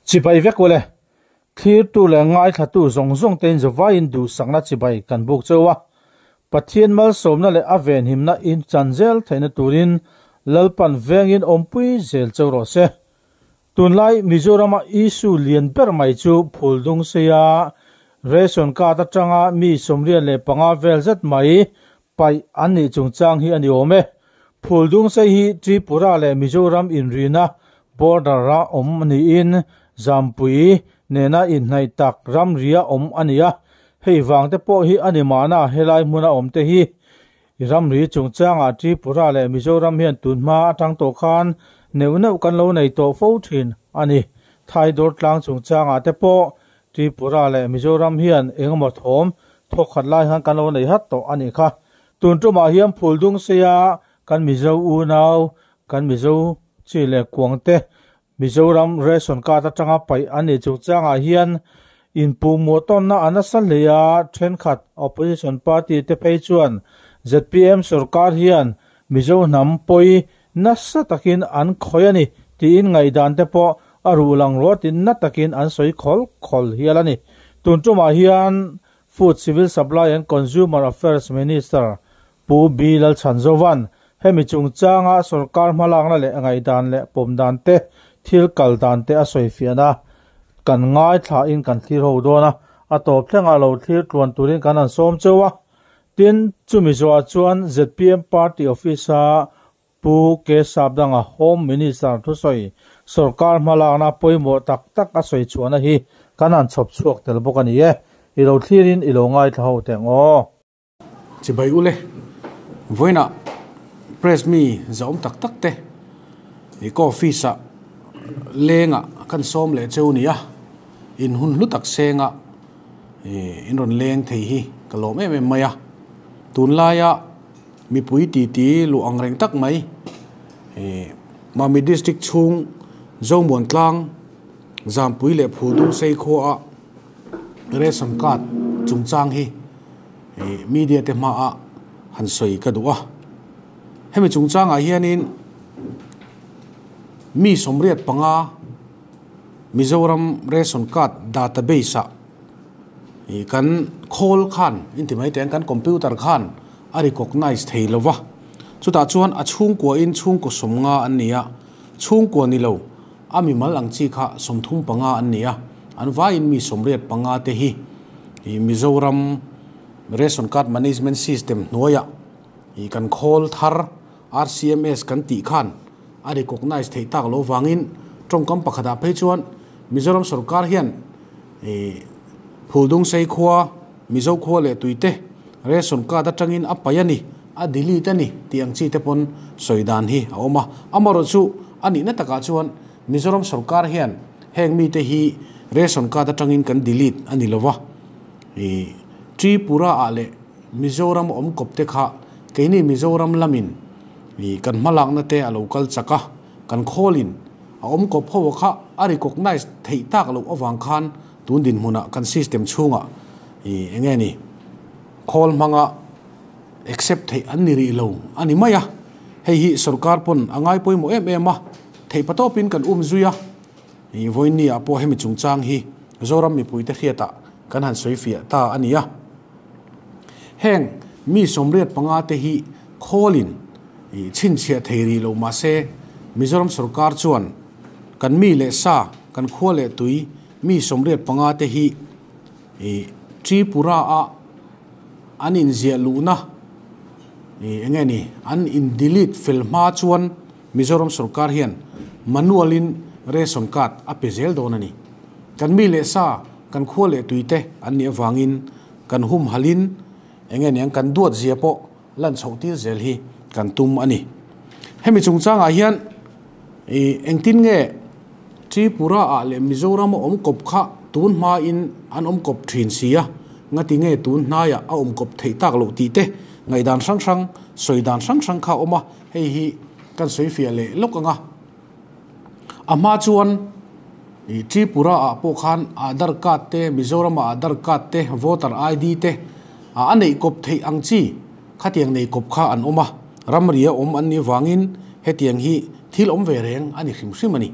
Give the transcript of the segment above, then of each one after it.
Chibai vek ule. Thlirtu leh ngaithlatu zawng zawng tein zavaiin duhsakna chibai kan buk cheu a. Pathian malsawmna leh a venhimna in chan zel theihna turin Lalpan vengin awmpui zel cheu rawh se. Tunlai Mizorama issue lian ber mai chu Phuldung seia ration card atanga mi 35 vel zet mai paih an nih chungchang hi a ni awm e. Phuldung sei hi Tripura leh Mizoram inrina border-a awm niin Zampui nena inhnaih tak ramria awm a ni a. Hei vang te pawh hi a ni mahna helai hmuna awm te hi ramri chungchangah Tripura leh Mizoram hian tunhma atang tawh khan neuh neuh kan lo nei tawh fo thin a ni. Thaidawr tlang chungchangah te pawh Tripura leh Mizoram hian engemaw thawm thawkhat lai khan kan lo nei hat tawh a nih kha. Tun tumah hian Phuldung seia kan Mizo unau, kan Mizo chi leh kuang te Mizoram ration card atanga paih an nih chungchangah hian inpuhmawh tawnna a nasa hle a, thenkhat opposition party te phei chuan zpm sorkar hian Mizo hnam pawi nasa takin an khawih a ni tiin ngaihdan te pawh a ruh lang ruatin na takin an sawi khawl khawl hial a ni. Tun tumah hian Food, Civil Supply and Consumer Affairs Minister Pu B Lalchhanzova'n hemi chungchanga sorkar hmalakna leh ngaihdan leh pawm dan te, thil kal dan te a sawi fiahna kan ngaithlain kan thlir ho dawn a, a tawp thlengah lo thlir tluan turin kan han sawm cheu a. Tin, chumi zawhah chuan zpm Party Office-a Pu K Sapdanga Home Minister thusawi sorkar hmalakna pawimawh tak tak a sawi chhuahna hi kan han chhawp chhuak tel bawk a ni e. I lo thlirin i lo ngaithla ho teh ang aw. Chibai ule, vawiinah press mi zahawm tak tak te i ka office ah lengah kan sawm leh cheu nia, in hun hlu tak sengah in rawn leng thei hi ka lawm em em mai a. Tunlaia mipui titi luh ang reng tak mai Mami district chhung Zomuan tlang Zampui leh Phuldung sei khuaah ration card chungchang hi media te hmaah han sawi ka duh a. Hemi chungchangah hianin mi 85 Mizoram ration card database ah kan khawl khan inti mai teh ang kan computer khan a recognize thei lo va. Chutah chuan a chhungkua in chhungkaw 50 an ni a, chhungkua ni lo a mimal ang chi kha 35 an ni a, an vaiin mi 85 te hi Mizoram Ration Card Management System hnuaiah kan khawl thar RCMS kan tih khan a recognize theih tak lo vangin tawngkam pakhatah phei chuan Mizoram sorkar hian Phuldung sei khua, Mizo khua leh tuite ration card atangin a paih a ni, a delete a ni tih ang chi te pawn sawi dan hi a awm a. Amaherawhchu a nihna takah chuan Mizoram sorkar hian heng mite hi ration card atangin kan delete a ni lova, Tripura ah leh Mizoram awm kawp te kha keini Mizoram lamin kan hmalakna te a lo kal chak a, kan khawlin a awm kawp ho kha a recognize theih tak loh avang khan tun dinhmunah kan system chhungah eng nge ni khawl hmanga accept theih an ni rih lo a ni mai a. Hei hi sorkar pawn a ngai pawimawh em em a, theih patawpin kan um zui a. Vawiinni ah pawh hemi chungchang hi Zoram mipuite hriatah kan han sawi fiah ta a ni a. Heng mi 85 te hi khawlin chhinchhiah thei rih lo mahse Mizoram sorkar chuan kan mi leh sa, kan khua leh tui mi 85 te hi Tripura a an inziah luhna eng nge ni an in delete fel hma chuan Mizoram sorkar hian manual in ration card a pe zel dawn a ni. Kan mi leh sa, kan khua leh tui te an nih avangin kan humhalin eng nge niang kan duat zia pawh lan chhoh tir zel hi kan tum a ni. Hemi chungchangah hian engtin nge Tripura ah leh Mizoram a awm kawp kha tun hmain an awm kawp thin si a, ngati nge tun hnaiah a awm kawp theih tak loh tih te ngaihdan hrang hrang, sawi dan hrang hrang kha a awm a, hei hi kan sawi fiah leh lawk ang a. A hma chuan Tripura ah pawh khan Aadhaar card te, Mizoram ah Aadhaar card te, voter ID te a neih kawp theih ang chi khatiang nei kawp kha an awm a, ramria awm an nih vangin hetiang hi thil awm ve reng a ni hrim hrim a ni.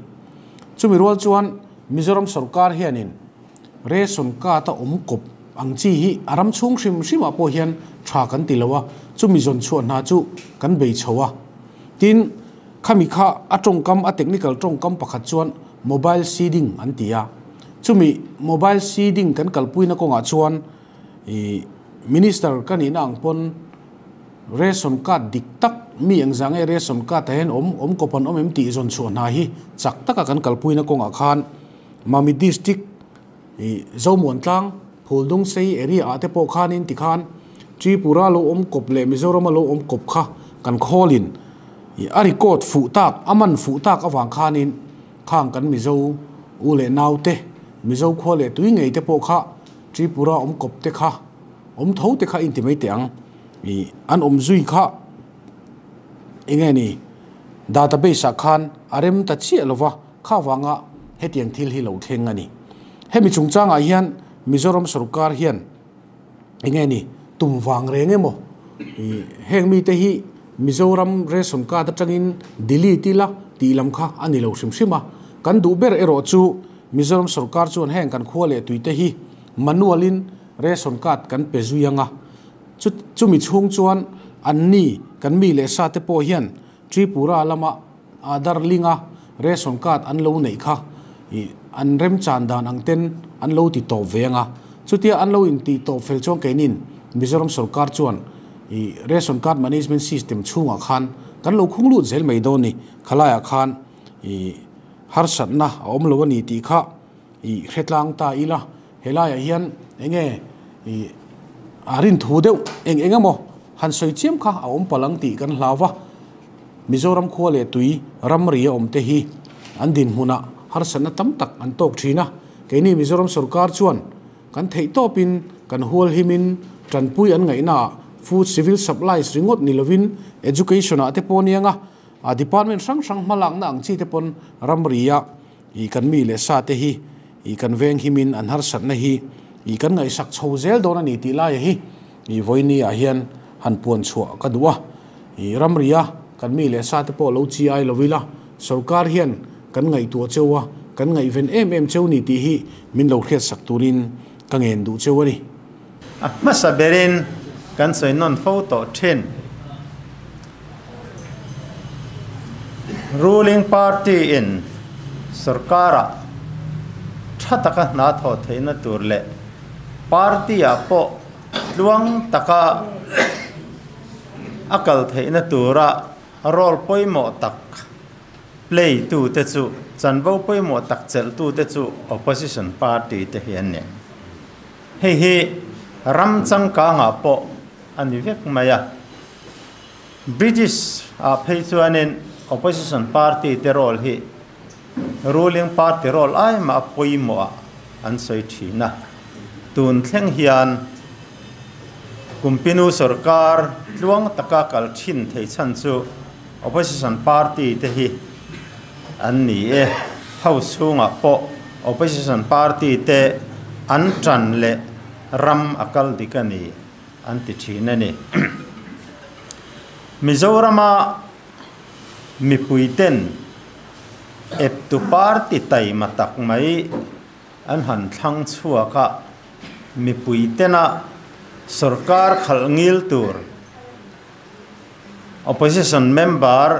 Chumi rual chuan Mizoram sorkar hianin ration card a awm kawp ang chi hi a ram chhung hrim hrimah pawh hian tha kan ti lo a, chumi zawn chhuah hna chu kan bei chho a. Tin, khami kha a tawngkam, a technical tawngkam pakhat chuan mobile seeding an ti a. Chumi mobile seeding kan kalpuina kawngah chuan i Minister ka nihna ang pawn ration card dik tak mi eng zah nge ration card ah hian awm, awm kawp an awm em tih zawn chhuah hna hi chak taka kan kalpuina kawngah khan Mami District i Zomuantlang, Phuldungsei area ah te pawh khanin tikhan Tripura lo awm kawp leh Mizorama lo awm kawp kha kan khawlin i a record fuh tak, a man fuh tak avang khanin khang kan Mizo u leh nau te, Mizo khua leh tui ngei te pawh kha Tripura awm kawp te kha awm tho te kha inti mai teh ang. I an awm zui kha enge ni database ah khan a rem ta chiah lova kha vanga hetiang thil hi lo thleng a ni. Hemi chungchangah hian Mizoram sorkar hian enge ni tum vang reng emaw i heng mite hi Mizoram ration card atangin delete ila tih lam kha a ni lo hrim hrim a. Kan duh ber erawh chu Mizoram sorkar chuan heng kan khua leh tuite hi manual in ration card kan pe zui ang a, chu chumi chhung chuan an ni kan mi leh sa te pawh hian Tripura lama Aadhaar link a ration card an lo neih kha ih an remchan dan ang ten an lo ti tawp ve ang a, chutia an lo in tih tawp fel chuan keinin Mizoram sorkar chuan ih ration card management system chhungah khan kan lo khung lut zel mai dawn ni, khalaiah khan ih harsatna a awm lo a ni tih kha i hre tlang ta ila, helaiah hian enge i a rin thu deuh eng eng emaw han sawi chiam kha a awm palh ang tih kan hlau va. Mizoram khua leh tui ramri a awm te hi an dinhmunah harsatna tam tak an tawk thin a, keini Mizoram sorkar chuan kan theih tawpin kan hual himin tanpui an ngaihnaah food civil supplies ringawt ni lovin education ah te pawh aniang a, a department hrang hrang hmalakna ang chi te pawn ramria i kan mi leh sa te hi i kan veng himin an harsatna hi i kan ngaihsak chho zel dawn a ni tih laia hi i vawiini ah hian han puan chhuah ka duh a. I ramria kan mi leh sa te pawh lo chi ai lo ila sorkar hian kan ngaihtuah cheu a, kan ngaihven em em cheu ni tih hi min lo hriatsak turin ka ngen duh cheu a ni. A hmasa berin kan sawi nawn fo tawh thin. Ruling party in sorkar-ah tha taka hna thawh theihna tur leh party-ah pawh tluang taka a kal theihna tura role pawimawh tak play tute chu chanvo pawimawh tak chelh tute chu opposition party te hi an ni. Hei hi ram changkangah pawh a ni vek mai a. British ah phei chuanin opposition party te role hi ruling party role ai mah a pawimawh ah an sawi thin a. Tun thleng hian Kumpinu sorkar tluang taka kal thin thei chhan chu opposition party te hi an ni e. House chhungah pawh opposition party te an tan leh ram a kal dik a ni. An ti thin a ni. Mizorama mipuiten eptu party taima tak mai an han thlang chhuak a, mipuitena sorkar khalh ngil tur opposition member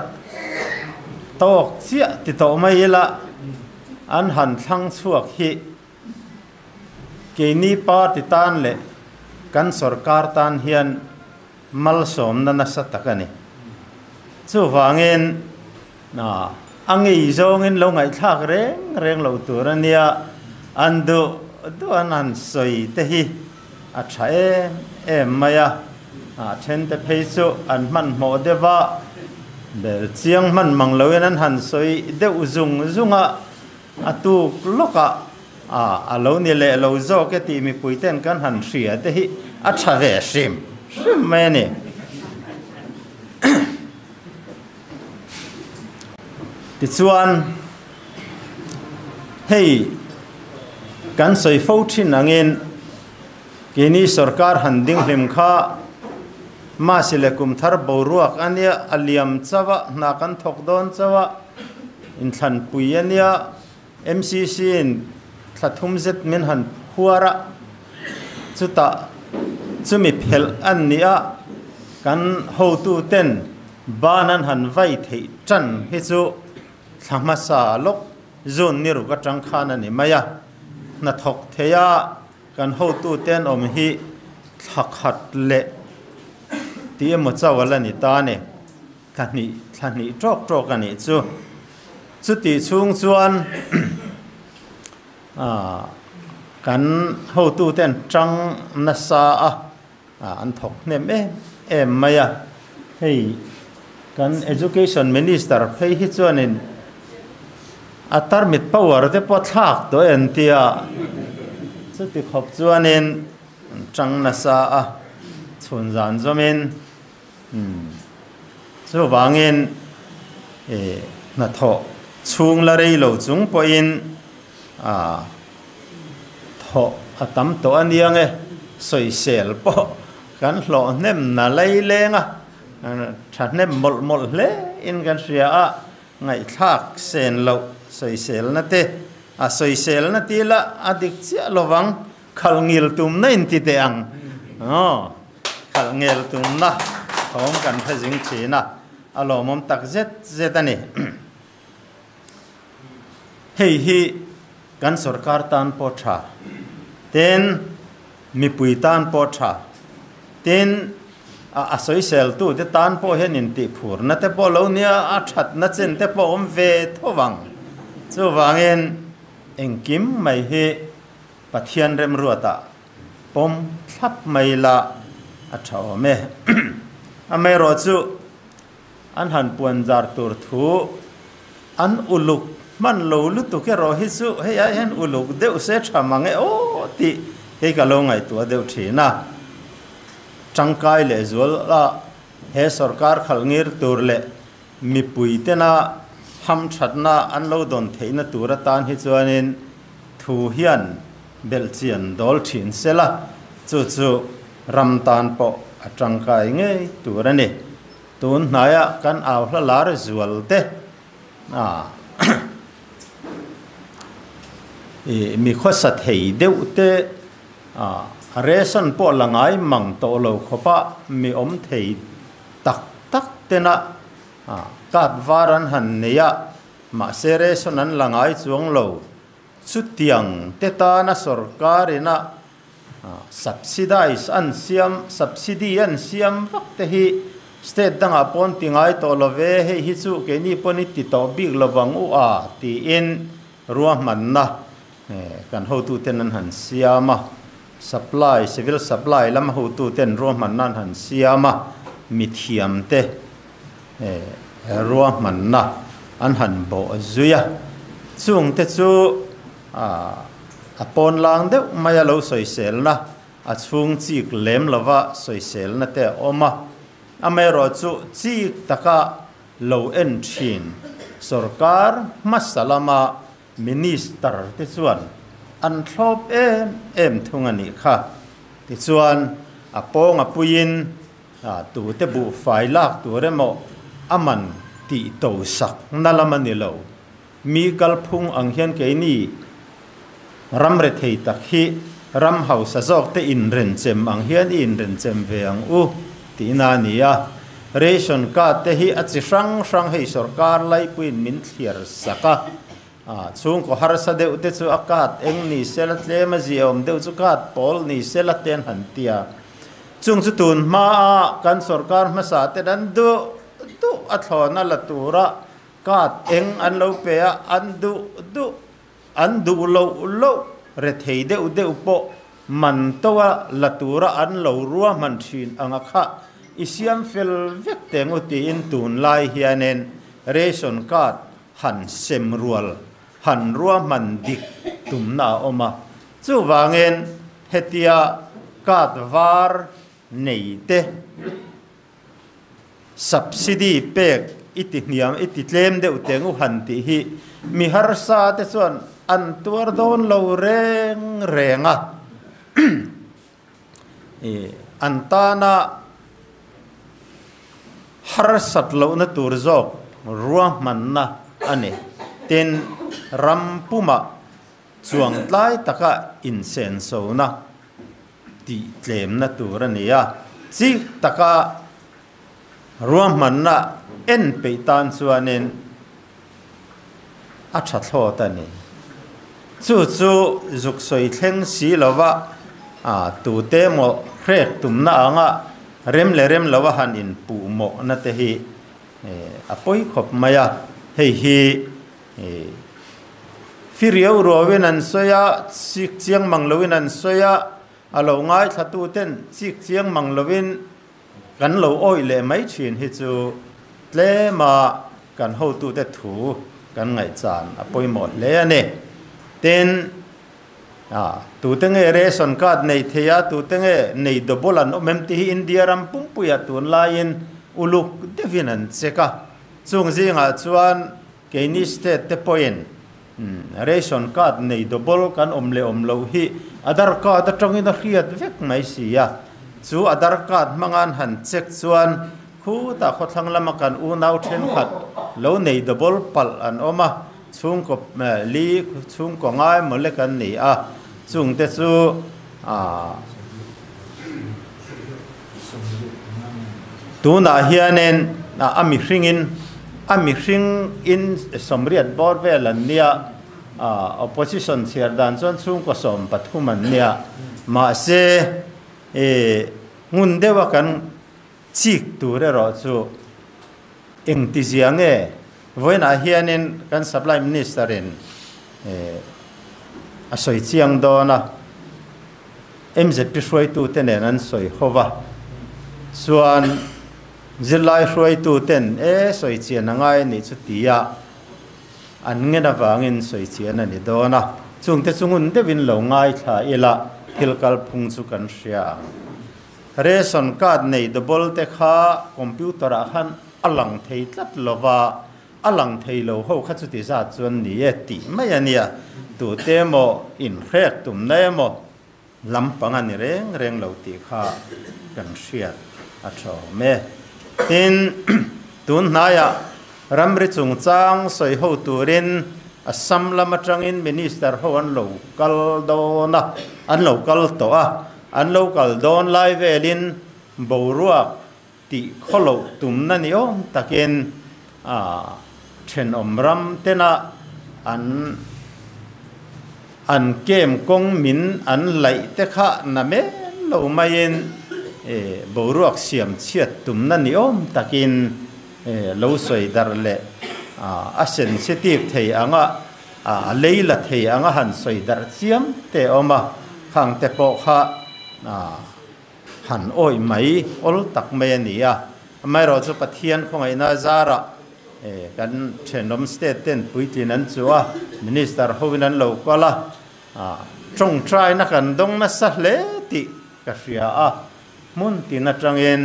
tawk chiah ti tawh mai ila an han thlang chhuak hi Keini party tan leh kan sorkar tan hian malsawmna nasa tak a ni. Chuvangin a ngei zawngin lo ngaihthlak reng reng lo tur a nia, an duh duh an han sawi te hi a tha em em mai a, a then te phei chu an hmanhmawh deuh a, bel chiang hman mang loin an han sawi deuh zung zung a, A tuk lawkah a a lo ni leh lo zawk e tih mipui ten kan han hria te hi a tha ve hrim hrim mai a ni. Tichuan hei kan sawi fo thin angin keini sorkar han ding hlim kha mahse le kum thar boruak a nia a liam chauh a, hna kan thawk dawn chauh a, Inthlanpui a nia, MCC in thla thum zet min han phuar a, chutah chumi phelh an ni a, kan hotu ten ban an han vai theih tan hi chu thla hmasa lawk June ni ruk atang khan a ni mai a, hnathawk theia kan hotu ten awm hi thla khat leh tih emaw chauh a la ni ta a ni. Thla hnih thla hnih tawk tawk a nih chu. Chutih chhung chuan kan hotuten tang nasa a, an thawk hnem em em mai a. Hei kan Education Minister phei hi chuanin a tarmit power te pawh thlak tawh e an ti a. Chuti khawp chuanin an tang nasa a, chhun zan zawmin. Chuvangin hnathawh chhung la rei lo chung pawhin thawh a tam tawh a niang e, sawisel pawh kan hlawh hnem na lei leng a, thahnem mawlh mawlh hle in kan hria a, ngaihthlak sen loh sawiselna te, a sawiselna ti la a dik chiah lovang, khalh ngil tumna in ti teh ang. Khalh ngel tumna thawm kan hre zing thin a, a lawmawm tak zet zet a ni. Hei hi kan sorkar tan pawh tha, tin mipui tan pawh tha, tin a sawiseltute tan pawh hian intihphurna te pawh lo nia, a thatna chen te pawh awm ve tho vang. Chuvangin engkim mai hi Pathian remruatah Pawm thlap mai la a tha awm e. Amaherawhchu an han puan zar tur thu an uluk hman lo lutuk erawh hi chu hei ai hian uluk deuh se tha mang e aw tih hei ka lo ngaihtuah deuh thin a. Tangkai leh zual a he sorkar khalh ngir tur leh mipui tena hamthatna an lo dawn theihna tur atan hi chuanin thu hian Belhchian dawl thin se la, chu chu ram tan pawh a tangkai ngei tur a ni. Tun hnaia kan au hla lar zual te a i mi khawsa thei deuh te a ration pawh la ngai mang tawh lo khawpa mi awm thei tak tak tena a card var an han nei a, mahse ration an la ngai chuang lo. Chutiang te tana sorkarin a subsidize an siam, subsidy an siam vak te hi state dangah pawn ti ngai tawh lo ve, hei hi chu keini pawn i ti tawh bik lo vang u a tiin ruahmanna kan hotuten an han siam a, supply, civil supply lam hotuten ruahmanna an han siam a, mithiamte ruahmanna an han bawh zui a, chungte chu a pawn lang deuh mai a lo sawiselna, a chhung chik lem lova sawiselna te a awm a, amaherawh chu chik taka lo en thin sorkar hmasa lama minister te chuan an thlawp em em thung a nih kha. Tichuan a pawng a puiin A tute buhfai lak tur emaw a man tih to sak na lam a ni lo. Mi kalphung ang hian keini ram rethei tak hi ram hausa zawk te inrenchem ang hian i inrenchem ve ang u tihna a ni a. Ration card te hi a chi hrang hrang hei sorkar laipuiin min thliar sak a. Chhungkaw harsa deuh te chu a card eng ni sela tlem a ziaawm deuh chu card pawl ni sela te an han ti a. Chung chu tun hmaa kan sorkar hmasa ten an duh duh a thlawn a la tura card eng an lo pe a, an duh duh an duh loh loh rethei deuh deuh pawh man to a la tura an lo ruahman thin ang a kha i siam fel vek teng u tiin tunlai hianin ration card han sem rual han ruahman dik tumna a awm a. Chuvangin hetia card var nei te subsidy pek i ti hniam i ti tlem deuh teng u han tih hi mi harsa te chuan an tuar dawn lo reng reng a. An tana harsat lohna tur zawk ruahmanna a ni. Tin, ram pumah chuang tlai taka insensona tih tlemna tur a ni a, chik taka ruahmanna en peih tan chuanin a tha thlawt a ni. Chu chu zuk sawi thleng si lova tute emaw hrek tumna anga rem leh rem lova han inpuhmawhna te hi a pawi khawp mai a, hei hi Firiau ruauin an sawi a, chik chiang mang loin an sawi a, a lo ngaithlatuten chik chiang mang loin kan lo awih leh mai thin hi chu tlema kan hotute thu kan ngaihchan a pawimawh hle a ni. Tin, tute nge ration card nei thei a, tute nge nei double an awm em tih hi India ram pumpuiah tunlaiin uluk deuhin an check a, chung zingah chuan Keini state te pawhin ration card nei double kan awm leh awm loh hi Aadhar card atangin a hriat vek mai si a, chu Aadhar card hmanga an han check chuan khutah khawthlang lama kan unau thenkhat lo nei double palh an awm a, chhungkaw li chhungkaw ngai maw lek an ni a, chungte chu Tunah hianin a mihringin a mihring in sawmriat bawr vel an nia, opposition chhiar dan chuan chhungkaw 13 an nia. Mahse ngun deuha kan chik tur erawh chu engtizia nge vawiinah hianin kan supply minister in a sawi chiang dawn a. MZP hruaitute nen an sawi ho va, chuan zirlai hruaituten e sawi chian a ngai a nih chu tia an ngen avangin sawi chian a ni dawn a, chungte chu ngun deuhin lo ngaithla ila thil kalphung chu kan hria ang. Ration card nei double te kha computer ah khan a lang thei tlat lo va, A lang thei lo ho kha chuti zat chuan ni e tih mai a nia, tute emaw inhrek tumna emaw lampang a ni reng reng lo tih kha kan hriat a tha awm e. Tin, tun hnaiah ramri chungchang sawi ho turin Assam lam atangin Minister ho an lo kal dawn a, an lo kal tawh a, an lo kal dawn lai velin boruak Tih khawloh tumna ni awm takin a thenawm ram tena an an kem kawng min an laih te kha na men lo maiin boruak siam chhiat tumna ni awm takin lo sawi darh leh a sensitive thei anga a lei la thei anga han sawi darh chiam te a awm a, khang te pawh kha Han awih mai awl tak mai a ni a, amaherawh chu Pathian khawngaihna zarah kan thenawm state ten puitlin an chu a, minister hoin an lo kal a, tawngtaina kan dawng nasa hle tih ka hria a, hmun tin atangin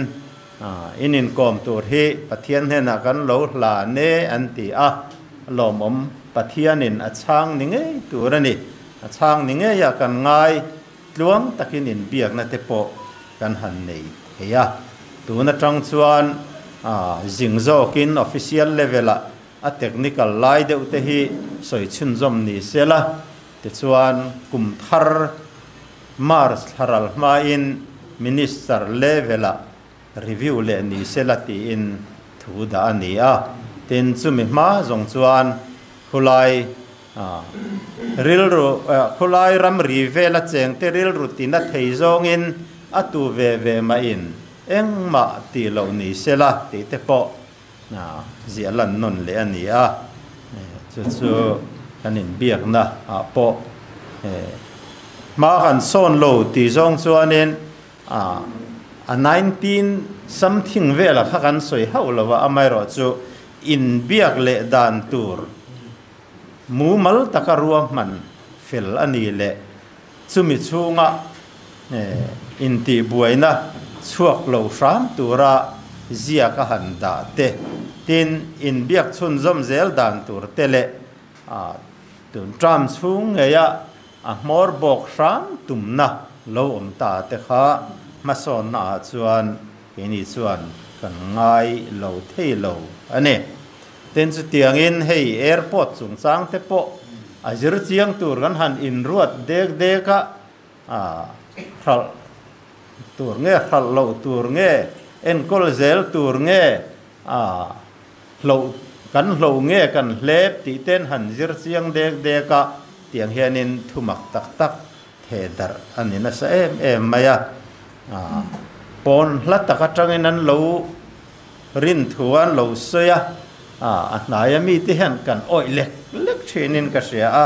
in inkawm tur hi Pathian hnenah kan lo hlan e an ti a, lawmawm Pathianin a chhang ni ngei tur a ni, a chhang ni ngeiah kan ngai. Tluang takin inbiakna te pawh kan han nei thei a, tun atang chuan zing zawkin official level-ah a technical lai deuh te hi sawi chhunzawm ni se la, tichuan kum thar March thla ral hmain Minister level-ah review leh ni se la tiin thu dah a ni a, tin chumi hma zawng chuan khulai rilru khulai ramri vela chengte rilru tina thei zawngin a tu ve ve mahin engmah tih loh ni se la tih te pawh ziah lan nawn leh a ni a, chu chu kan inbiakna ah pawh hma kan sawn lo tih zawng chuanin A 19 something velah kha kan sawi hauh lo a, amaherawhchu inbiak leh dan tur mumal taka ruahman fel a ni leh chumi chhunga intihbuaina chhuak lo hram tura ziak a han dah te, tin inbiak chhunzawm zel dan tur te leh tun term chhung ngeia A hmawr bawk hram tumna lo awm ta te kha hmasawnna ah chuan keini chuan kan ngai lo thei lo a ni. Tin chutiangin hei airport chungchang te pawh a zir chiang tur kan han inruat dek dek a, hralh tur nge hralh loh tur nge enkawl zel tur nge hloh kan hloh nge kan hlep tih ten han zir chiang dek dek a, tiang hianin thumak tak tak theh darh a ni nasa em em mai a. Pawn hla tak atangin an lo rin thu an lo sawi a, a hnaia mite hian kan awih lek lek thinin ka hria a,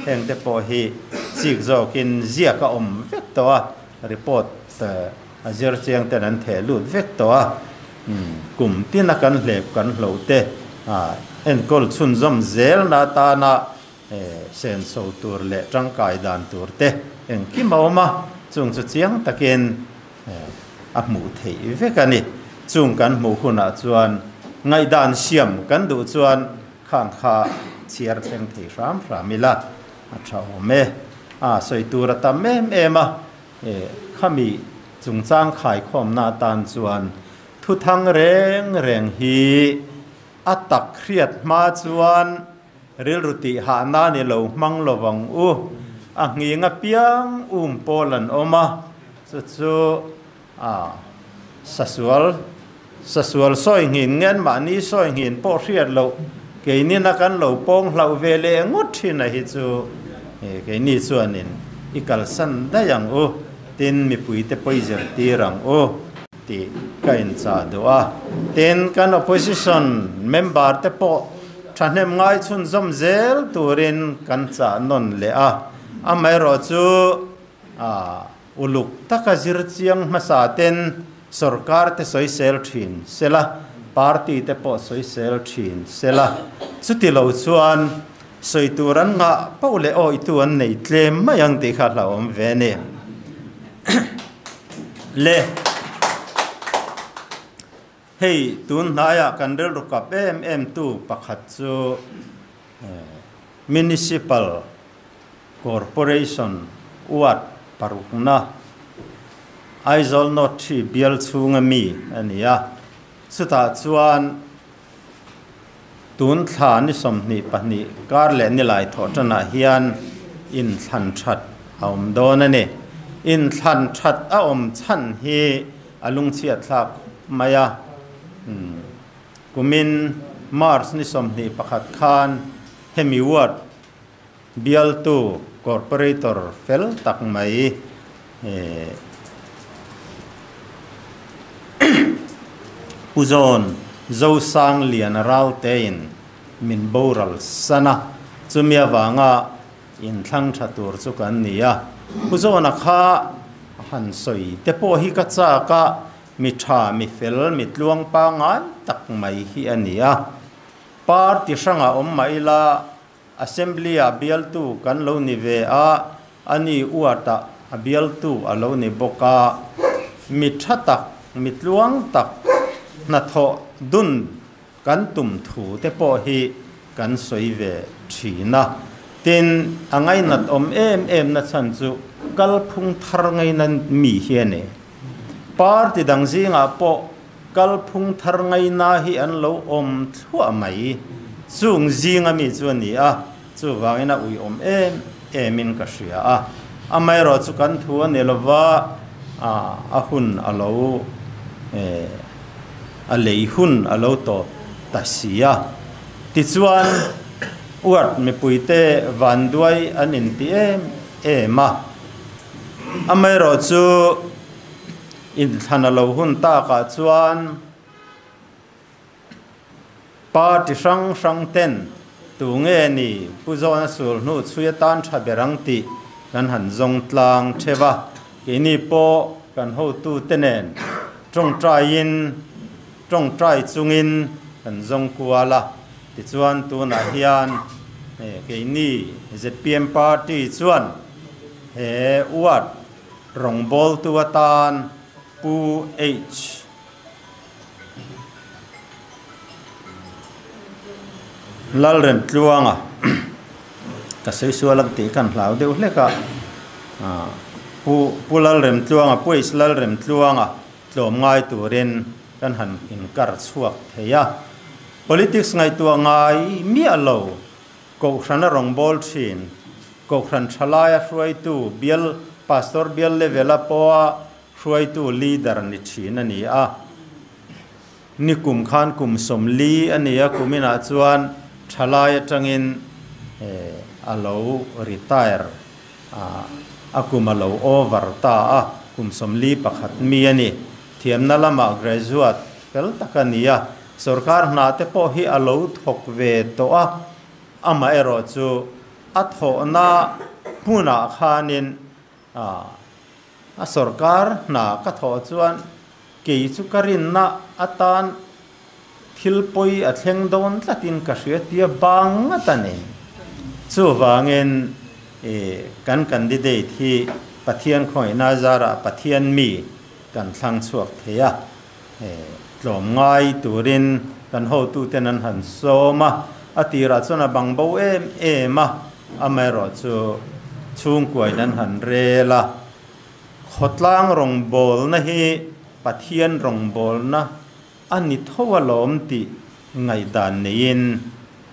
hengte pawh hi chik zawkin ziak a awm vek tawh a, report a zir chiang ten an theh lut vek tawh a, kum tina kan hlep kan hloh te enkawl chhunzawm zelna atana senso tur leh tangkai dan tur te engkim a awm a, chung chu chiang takin a hmuh theih vek a ni. Chung kan hmuh hunah chuan ngaihdan siam kan duh chuan khang kha chhiar thleng thei hram hram ila a tha awm e. A sawi tur a tam em em a, khami chungchang khaikhawmna atan chuan thuthang reng reng hi a tak hriat hma chuan rilru tih hahna ni lo hmang lovang u. A nghing apiang um pawl an awm a, chu chu a sasual sasual sawi nghin ngen mahni sawi nghin pawh hriat loh keinin a kan lo pawng hlauh ve leh ngawt thin a hi chu keini chuanin i kalsan daih ang u, tin mipuite pawi zirtir ang u tih ka inchah duh a. Tin, kan opposition member te pawh thahnem ngai chhunzawm zel turin kan chah nawn leh a, amaherawhchu uluk taka zir chiang hmasa ten sorkar te sawisel thin sela, party te pawh sawisel thin sela, chuti lo chuan sawi tur an nghah poh leh awitu an nei tlem mai ang tih kha hlauhawm ve a ni. Le. Hei tun hnaiah kan rilru kap em em tu pakhat chu Municipal Corporation ward parukna Aizawl North 3 bial chhunga mi a ni a, chutah chuan tun thla ni 22 kar leh nilai thawh tanah hian inthlan that a awm dawn a ni. Inthlan that a awm chhan hi a lungchhiat thlak mai a, kumin March ni 21 khan hemi ward bialtu corporator fel tak mai Pu Zawn Zosang Lian Raltein min boral san a, chumi avanga inthlang tha tur chu kan ni a. Pu Zawna kha han sawi te pawh hi ka chak a, mi tha, mi fel, mi tluang pangngai tak mai hi a ni a. Party hrangah awm mah ila Assembly-ah bialtu kan lo ni ve a, ani uatah a bialtu a lo ni bawk a. Mi tha tak, mi tluang tak hnathawh dun kan tum thu te pawh hi kan sawi ve thin a. Tin, a ngainat awm em em na chhan chu kalphung thar ngaina mi hi a ni. Party dang zingah pawh kalphung thar ngaina hi an lo awm thluah mai. Chung zinga mi chu a ni a, chuvangin a ui awm em emin ka hria a. Amaherawh chu kan thu a ni lova, a hun a lo a lei hun a lo tawp ta si a. Tichuan ward mipuite vanduai an inti em em a. Amaherawh chu inthlan a lo hun takah chuan party hrang hrang ten tu nge ni Pu Zawna sul hnu chhui atan tha ber ang tih kan han zawng tlang theuh a. Keini pawh kan hotu te nen tawngtaiin tawngtai chungin kan zawng kual a. Tichuan tunah hian keini ZPM party chuan he ward rawngbawltu atan Pu H. Lalremtluanga ka sawi sual ang tih kan hlau deuh hlek a, Pu Pu Lalremtluanga Pu H. Lalremtluanga tlawm ngai turin kan han inkar chhuak thei a. Politics ngaihtuah ngai miah lo Kohhrana rawngbâwl ṭhin, Kohhran ṭhalaia hruaitu, bial Pastor bial level-a pawha hruaitu leader ni ṭhin a ni a. Ni kum khan kum 40 a ni a, kuminah chuan ṭhalai aṭangin a lo retire a, a kum a lo over ta a, kum 41 mi a ni. Thiamna lamah graduate fel tak a ni a, Sorkar hna te pawh hi a lo thawk ve tawh a, amaherawh chu a thawhna hmunah khanin a sorkar hna ka thawh chuan kei chu ka rinna atan thil pawi a thleng dawn tlatin ka hria tia bang ngat a ni. Chuvangin kan candidate hi Pathian khawngaihna zarah Pathian mi kan thlang chhuak thei a. Tlawmngai turin kan hotuten an han sawm a, a tirah chuan a bang bo em em a, amaherawhchu chhungkuain an han rel a. Khawtlang rawngbawlna hi Pathian rawngbawlna a ni tho alawm tih ngaihdan neiin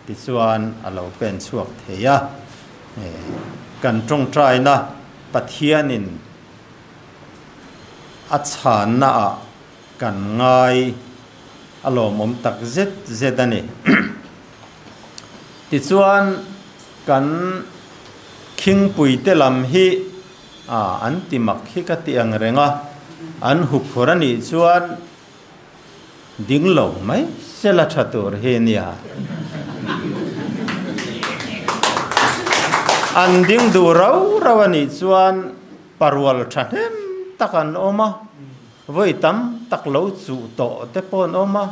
tichuan a lo pen chhuak thei a. Kan tawngtaina Pathianin A chhanna ah kan ngai a lawmawm tak zet zet a ni. Tichuan kan khingpui te lam hi an ti mak hi ka ti ang reng a, an huphur a nih chuan ding lo mai sela tha tur hi nia. An ding duh rau rau a nih chuan Parual thahnem tak an awm a, vawi tam tak lo chuh tawh te pawh an awm a,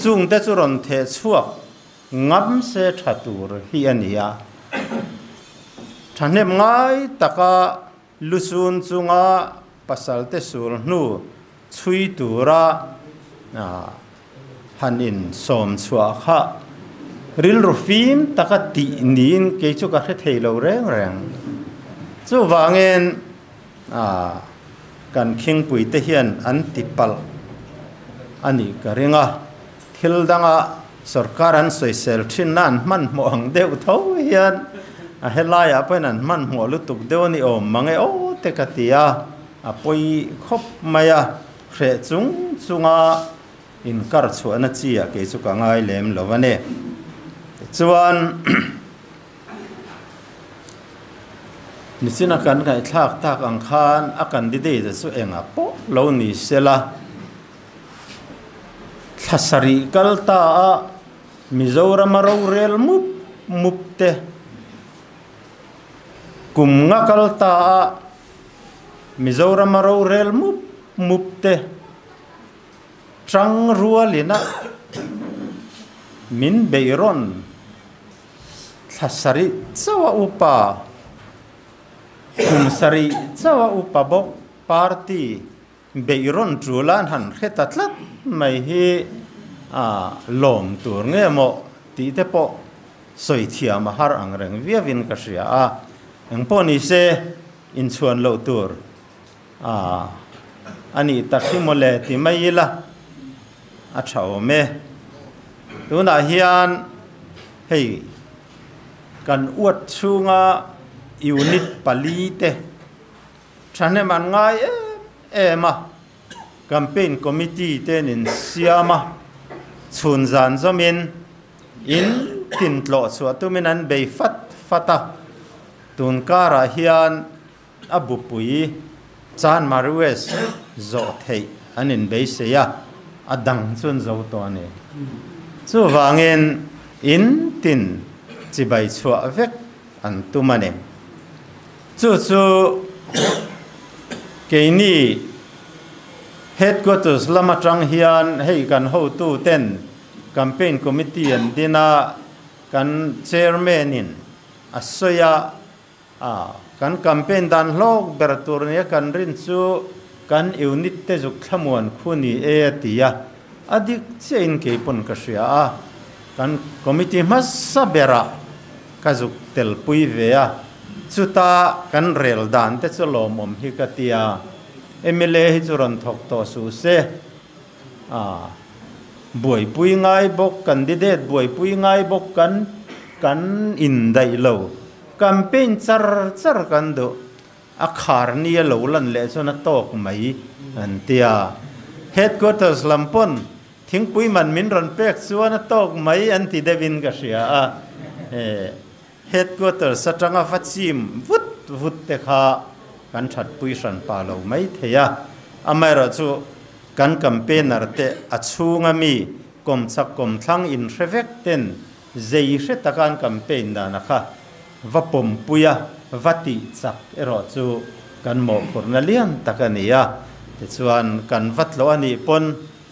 chung te chu rawn theh chhuak ngam se tha tur hi a ni a. Thahnem ngai taka lusun chunga pasal te sul hnu chhui tura han in sawm chhuah kha rilru fim taka tih niin kei chu ka hre thei lo reng reng. Chuvangin kan khingpui te hian an ti palh a nih ka ring a, thil danga sorkar an sawisel thinna an hmanhmawh ang deuh tho hian a helaiah pawhin an hmanhmawh lutuk deuh a ni awm mang e aw te ka ti a, a pawi khawp mai a. Hreh chung chunga inkar chhuahna chi ah kei chu ka ngai lem lo a ni. Tichuan nichin a kan ngaihthlak tak ang khan a candidate chu engah pawh lo ni sela, thla sarih kal ta a Mizorama rorel mup mup te, kum nga kal ta a Mizorama rorel mup mup te tang rualin a min beihrawn thla sarih chauh a upa, kum sarih chauh a upa bawk party beihrawn tul a an han hre ta tlat mai hi a lawm tur nge maw tih te pawh sawi thiam a har ang reng viauin ka hria a, engpawh ni se inchhuan loh tur a a nih tak hi mawle ti mai ila a tha awm e. Tunah hian hei kan uat chhunga unit pali te Thahnem an ngai em em a, campaign committee te an insiam a, chhun zan zawmin in tin tlawh chhuah tumin an bei fat fat a, tun karah hian a bupui Chanmari West zawh theih an inbeisei a, a dang chu an zo tawh a ni. Chuvangin in tin chibai chhuah vek an tum a ni. Chu chu keini Headquarters lam atang hian hei kan hotu ten Campaign Committee an din a, kan Chairman in a sawi a, kan campaign dan hlawk ber tur nia kan rin chu kan unit te zuk thlamuan khu ni e a ti a, a dik chiah in kei pawn ka hria a, kan committee hmasa berah Ka zuk telpui ve a, chuta kan rel dan te chu lawmawm hi ka ti a, mla hi chu rawn thawk tawh suh se, a Buaipui ngai bawk, candidate buaipui ngai bawk kan kan indaih lo. Campaign char char kan duh. A khar ni a lo lan leh chuan a tawk mai an ti a. Headquarters lam pawn thingpui man min rawn pek chuan a tawk mai an ti deuhin ka hria a. Headquarters atanga va chim vut vut te kha kan thatpui hran pah lo mai thei a. Amaherawhchu kan campaigner te a chhunga mi kawmchak kawmthlang inhre vek ten zei hre taka an campaign dana kha va pawmpui a, va tih chak erawh chu kan mawhphurhna lian tak a ni a. Tichuan kan va tlawh a nih pawn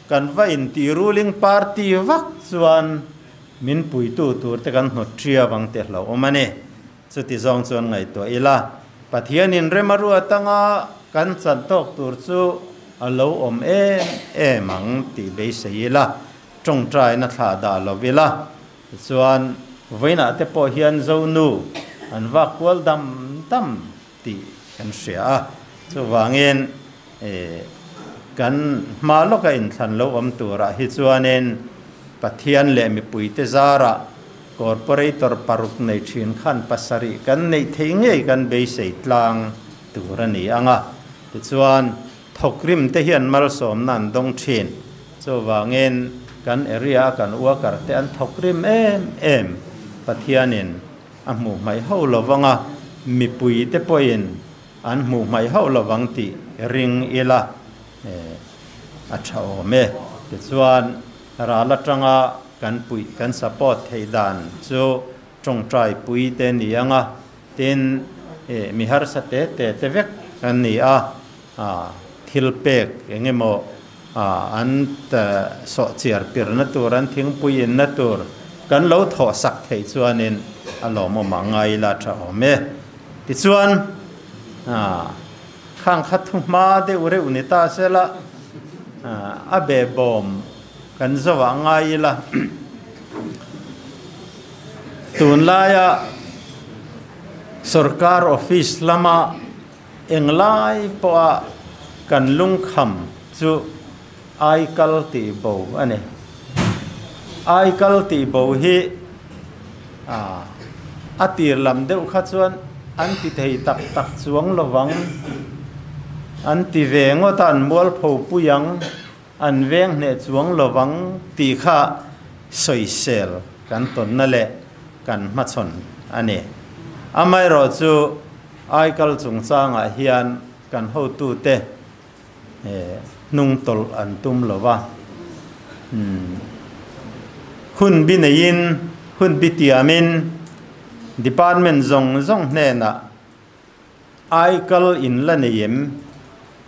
kan va intih ruling party vak chuan min puitu tur te kan hnawt ṭhia vang te hlauhawm a ni. Chuti zawng chuan ngaihtuah ila, Pathianin rem a ruat anga kan chan tawk tur chu a lo awm em em ang tih beisei ila, tawngtaina thlah dah lo ila. Tichuan, vawiinah te pawh hian Zonu an vak kual dam dam tih kan hria a. Chuvangin, kan hma lawka inthlan lo awm turah hi chuanin Pathian leh mipuite zarah Corporator paruk nei thin khan pasarih kan neih theih ngei kan beisei tlang tur a ni ang a. Tichuan, thawkrim te hian malsawmna an dawng thin. Chuvangin, kan area a kan worker te an thawkrim em em. Pathianin a hmuh hmaih ho lovang a, mipui te pawhin an hmuh hmaih hauh lovang tih ring ila a tha awm e. Tichuan, ral atanga kan puih, kan support theih dan chu tawngtai pui te ni ang a, tin mi harsa te te te vek an ni a, thil pek eng emaw an sawh chiar pirna tur, an thingpui inna tur kan lo thawh sak theih chuanin a lawmawm ang a ila tha awm e. Tichuan, khang kha thu hma deuh reuh ni ta sela, a behbawm kan zawh ngai ila. Tunlaia sorkar office lama englai pawha kan lungkham chu aikal tih bo a ni. Aikal tih bo hi a tir lam deuh kha chuan an ti thei tak tak chuang lovang, an ti ve ngawt a, an mualpho pui ang. An veng hneh chuang lovang tih kha sawisel kan tawnna leh kan hmachhawn a ni. Amaherawh chu aikal chungchangah hian kan hotute hnung tawlh an tum lo va. Hun bi neiin, hun bi tiamin department zawng zawng hnenah Aikal in la nei em?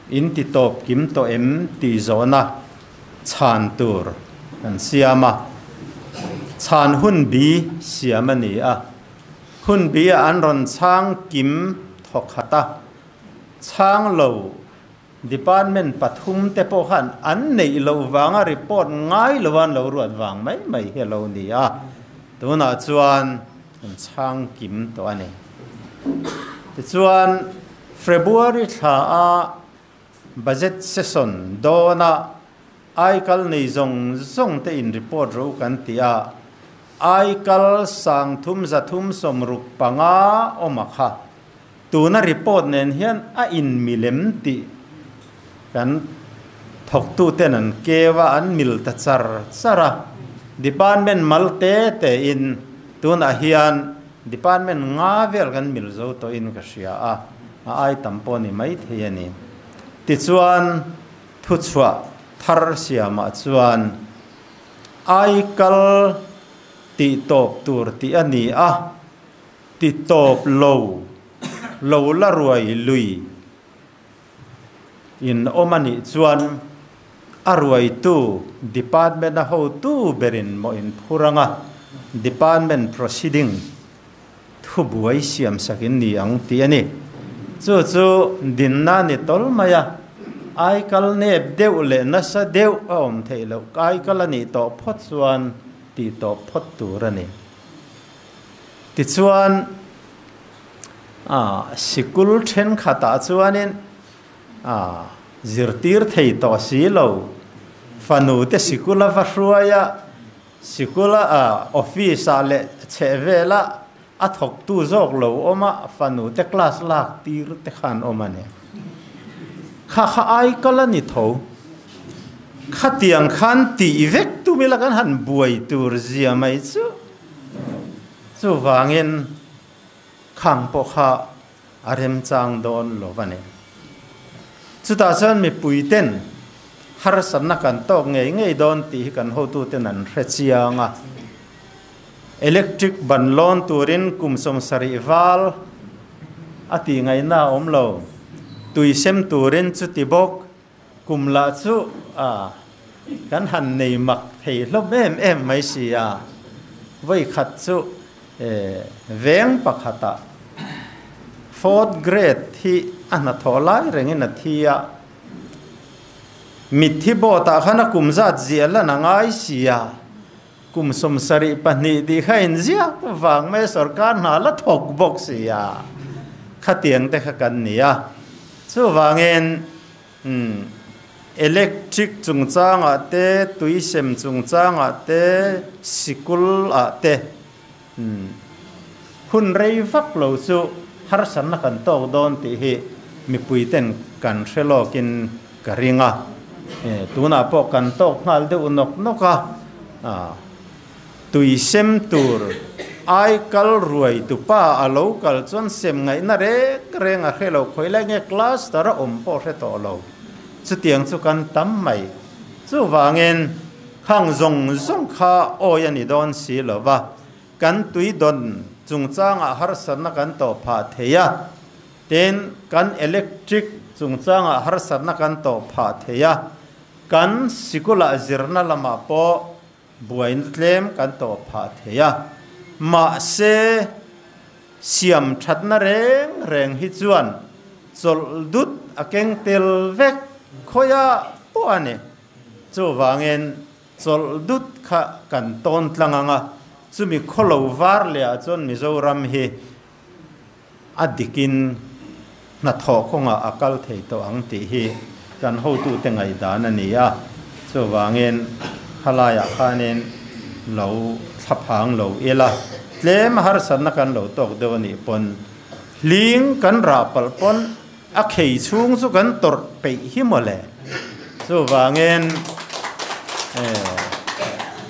In ti tawp kim tawh em? tih zawhna chhan tur kan siam a. Chhan hun bi siam a ni a. Hun bi ah an rawn chhang kim thawk khat a. Chhang lo department pathum te pawh khan an neih loh vanga report ngai lo an lo ruat vang mai mai hi a lo ni a. Tunah chuan An chhang kim tawh a ni. Tichuan, February thla a Budget Session dawna aikal nei zawng zawng te in report ro kan ti a, aikal sangthum zathum sawmruk panga awm a kha. Tuna report nen hian a inmilem tih kan thawktuten an keu a, an mil ta char char a. Department mal te te in tunah hian department nga vel kan mil zo tawhin ka hria a, a ai tam pawh ni mai thei a ni. Tichuan thuchhuah thar siamah chuan aikal tih tawp tur tih a ni a. Ti tawp lo, lo la ruai lui in awm a nih chuan a ruaitu department a hotu berin maw in phur anga department proceeding thu buai siam sak in ni ang tih a ni. Chu chu dinna ni tawl mai a, aikal nep deuh leh nasa deuh a awm theih loh, aikal a nih tawh phawt chuan tih tawh phawt tur a ni. Tichuan, sikul thenkhatah chuanin zirtir thei tawh si lo, Fanu te sikula va hruaia, sikula a office ah leh chhehvela a thawktu zawk lo awm a, fanu te class lak tir te khan awm a ni. Kha kha ai kal a ni tho. Khatiang khan tih vek tum ila kan han buai tur zia mai chu. Chuvangin khang pawh kha a remchang dawn lo a ni. Chutah chuan mipuiten harsatna kan tawk ngei ngei dawn tih hi kan hotuten an hre chiang a. Electric ban lawn turin kum 70 val a tih ngaihna a awm lo. Tui sem turin chuti bawk kum lah chu a kan han nei mak thei hlawm em em mai si a. Vawi khat chu veng pakhatah fourth grade hi a hnathawh lai rengin a thi a. Mitthi board-ah khan a kum zat ziah lan a ngai si a. Kum 72 tih kha inziak vang mai sorkar hna la thawk bawk si a, khatiang te kha kan ni a. Chuvangin electric chungchangah te, tui sem chungchangah te, sikul ah te hun rei vak lo chu harsatna kan tawk dawn tih hi mipui ten kan hre lawkin ka ring a. Tunah pawh kan tawk nghal deuh nawk nawk a, tui sem tur ai kal ruai tupa a lo kal chuan sem ngaihna reng reng a hre lo, khawi lai nge cluster a awm pawh hre tawh lo. Chutiang chu kan tam mai. Chuvangin khang zawng zawng kha awi a ni dawn si lo va, kan tui dawn chungchangah harsatna kan tawh phah thei a. Tin, kan electric chungchangah harsatna kan tawh phah thei a, kan sikulah zirna lamah pawh buaina tlem kan tawh phah thei a. Mahse, siam thatna reng reng hi chuan chawlh dut a keng tel vek khawiah pawh a ni. Chuvangin, chawlh dut kha kan tawn tlang ang a, chumi khawlo var lehah chuan Mizoram hi a dikin hnathawh kawngah a kal thei tawh ang tih hi kan hotute ngaihdan a ni a. Chuvangin khalaiah khanin lo thlaphang lo ila, tlem harsatna kan lo tawk deuh a nih pawn hling kan rah palh pawn a khei chhung chu kan tawrh peih hi mawle. Chuvangin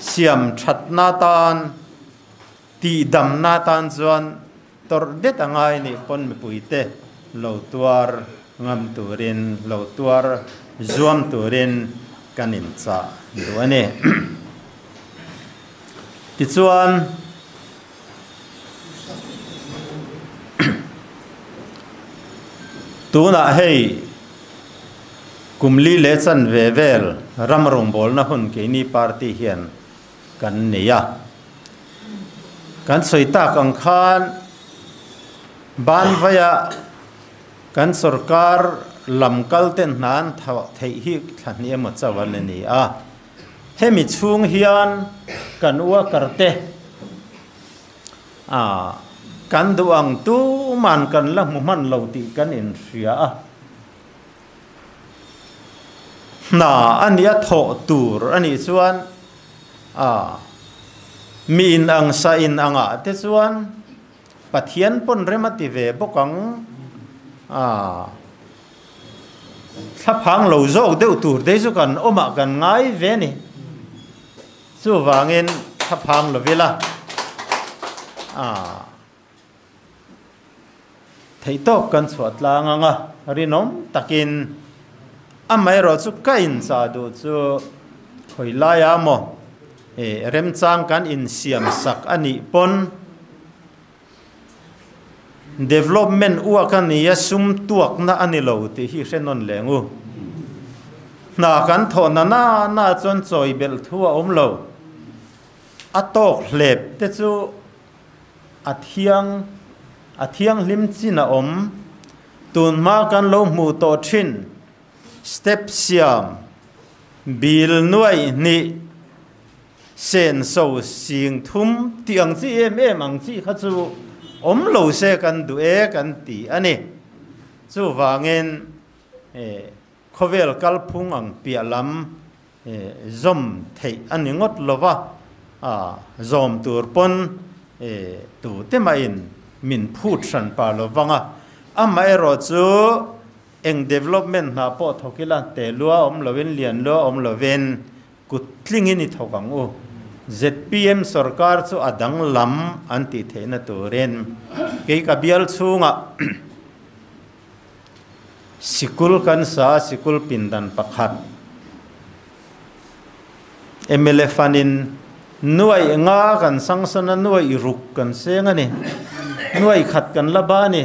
siam thatna tan Tihdamna tan chuan tawrh det a ngai nih pawn mipuite lo tuar ngam turin, lo tuar zuam turin kan inchah duh a ni. Tichuan, tunah hei kum li leh chanve vel ram rawngbawlna hun keini party hian kan nei a. Kan sawi tak ang khan Banvaia kan sorkar lam kal ten hna an theih hi thla hnih emaw chauh an la ni a. Hemi chhung hian kan worker te kan duh ang tuman kan la hmu hman lo tih kan inhria a. Hna a nia thawh tur a nih chuan a mi in ang sa in angah te chuan Pathian pawn rem a ti ve bawk ang a thlaphang lo zawk deuh tur te chu kan awmah kan ngai ve a ni. Chuvangin thlaphang lovila a. Theihtawk kan chhuah tlang ang a, rinawm takin amaherawh chu ka inchah duh chu khawi laia maw eh remchang kan insiam sak a nih pawn development uak a nia sum tuakna a ni lo tih hi hre nawn leng u. Hna kan thawhna na na chuan chawi belh thu a awm lo. A tawk hlep te chu A thiang, a thianghlim chin a awm. Tunhma kan lo hmuh tawh thin step siam, bil nuaih hnih, senso sing thum tih ang chi em em ang chi kha chu awm lo se kan duh e kan ti a ni. Chuvangin khawvel kalphung ang piah lam. Zawm theih a ni ngawt lo va, zawm tur pawn tute mahin min phut hran pah lo vang a. Amaherawh chu eng development hna pawh thawk ila, te lua awm lovin, lian lua awm lovin kut tlingin i thawk ang u. Zpm sorkar chu a danglam an tih theihna turin kei ka bial chhungah Sikul kan sa a, sikul pindan pakhat mla fund-in nuaih nga kan sangsawn a, nuaih ruk kan seng a ni. Nuaih khat kan la ba a ni.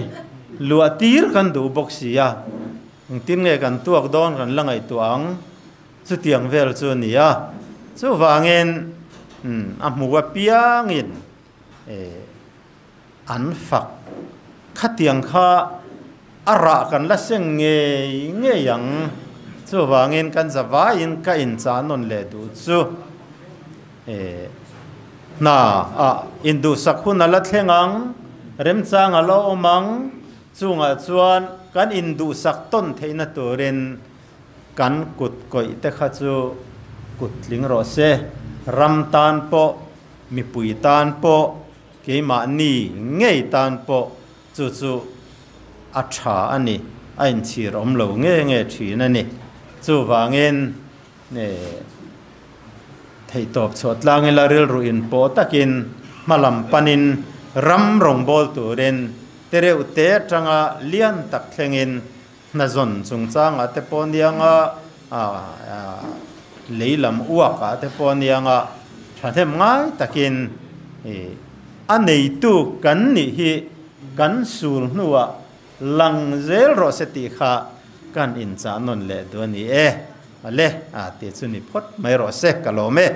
Luah tir kan duh bawk si a, engtin nge kan tuak dawn kan la ngaihtuah ang. Chutiang vel chu a ni a, chuvangin a hmu apiangin An fak. Khatiang kha a rah kan la seng ngei ngei ang. Chuvangin kan zavaiin ka inchah nawn leh duh chu e hna ah induhsak hun a la thleng ang, remchang a la awm ang. Chungah chuan kan induhsak tawn theihna turin kan kut kawih te kha chu kut tling rawh se. Ram tan pawh, mipui tan pawh. Keimahni ngei tan pawh chu chu a tha a ni, a inchhir awm lo nge nge thin a ni. Chuvangin theihtawp chhuah tlang ila rilru inpawh takin hmalam panin ram rawngbâwl turin tereuh te atanga lian tak thlengin hna zawn chungchangah te pawh nianga lei lam uakah te pawh nianga thahnem ngai takin a neitu kan nih hi kan sul hnuah lang zel rawh se tih kha kan inchah nawn leh duh a ni e. Ale, tih chu ni phawt mai rawh se, ka lawm e.